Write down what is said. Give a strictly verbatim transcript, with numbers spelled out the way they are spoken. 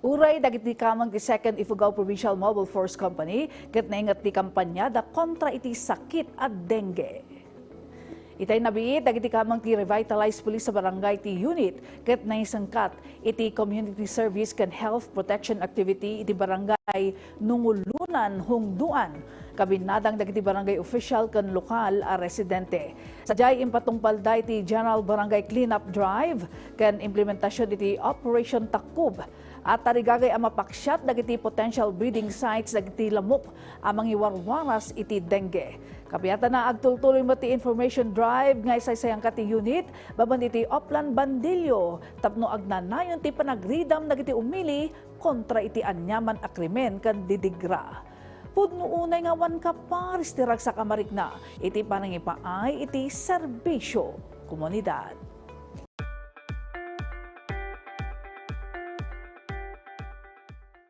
Uray dagiti kameng ti Second Ifugao Provincial Mobile Force Company ket nainget ti kampanyada kontra iti sakit a dengue. Itay nabiit dagiti kameng ti Revitalized Police sa Barangay ti unit ket naisengkat iti community service ken health protection activity iti barangay Nungulunan, Hungdoan. Kabinnadang dagiti barangay official ken lokal a residente. Sadiay impatungpalda iti General Barangay Cleanup Drive ken implementasion iti Operation Takub a tarigagay a mapaksiat dagiti potential breeding sites dagiti lamok a mangiwarwaras iti dengue. Kapiatana, agtultuloy met ti information drive nga isaysayanka ti unit babaen iti Oplan Bandillo tapno agnanayon ti panagridam dagiti umili kontra iti aniaman a krimen ken didigra. Pudno unay nga awan kaparis ti ragsak a marikna iti panangipaay iti serbisio komunidad.